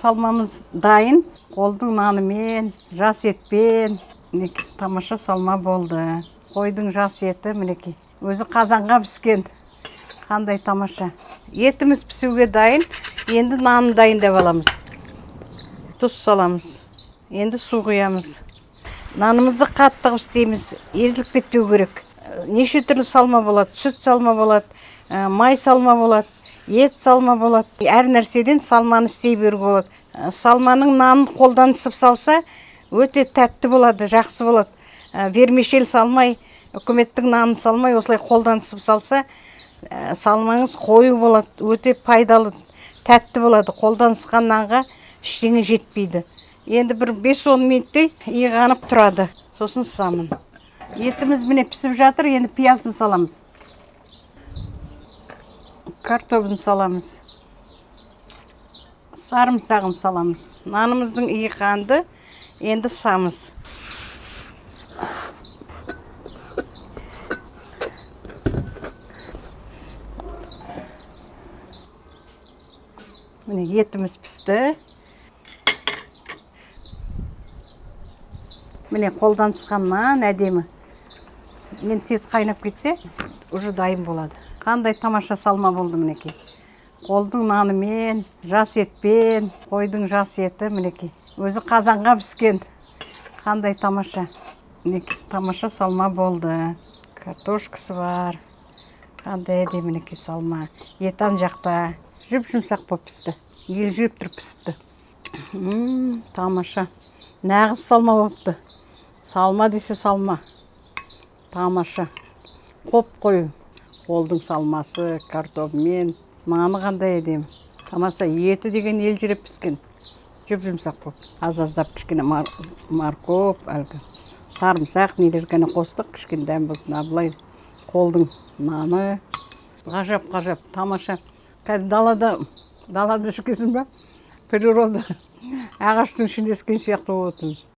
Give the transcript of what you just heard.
Салмамыз дайын. Қолдың нанымен, жас етпен. Мінекей, тамаша салма болды. Қойдың жас еті, мінекей. Өзі қазанға піскен. Қандай тамаша. Етіміз пісуге дайын. Енді нанын дайындап аламыз. Тұз саламыз. Енді су құямыз. Нанымызды қатты қылып істейміз. Езіліп кетпеу керек. Неше түрлі салма болады. Сүт салма болады, май салма болады, ет салма болады. Әр нәрседен салманы істей беруге болады. Салманың нанын қолдан ысып салса, өте тәтті болады, жақсы болады. Вермишель салмай, үкіметтің нанын салмай, осылай қолдан ысып салса, салмаңыз қою болады, өте пайдалы, тәтті болады. Қолдан ысқан нанға ештеңе жетпейді. Енді бір 5-10 минуттей иғанып тұрады. Сосын ысамын. Етіміз міне пісіп жатыр, енді пиязын саламыз. Картобын саламыз. Сарымсағын саламыз. Нанымыздың иі қанды, енді ысамыз. Міне етіміз пісті. Міне қолдан ысқан нан әдемі. Енді тез қайнап кетсе, уже дайын болады. Қандай тамаша салма болды мінекей. Қолдың нанымен, жас етпен, қойдың жас еті мінекей. Өзі қазанға піскен. Қандай тамаша. Мінекей тамаша салма болды. Картошкасы бар. Қандай әдемі мінекей салма. Ет ан жақта. Жұп-жұмсақ болып пісті. Елжіреп тұрып пісіпті. Тамаша. Нағыз салма болыпты. Салма десе салма. Тамаша. Қоп қою. Қолдың салмасы, картобымен. Наны қандай әдемі. Тамаша, еті деген елжіреп піскен. Жұп-жұмсақ болып. Аз-аздап кішкене морковь, әлгі сарымсақ нелер ғана қостық, кішкене дәм болсын. А былай қолдың наны. Ғажап, ғажап, тамаша. Қазір далада жүргенсің ба? Природа ағаштың ішінде өскен сияқты болып отырмыз.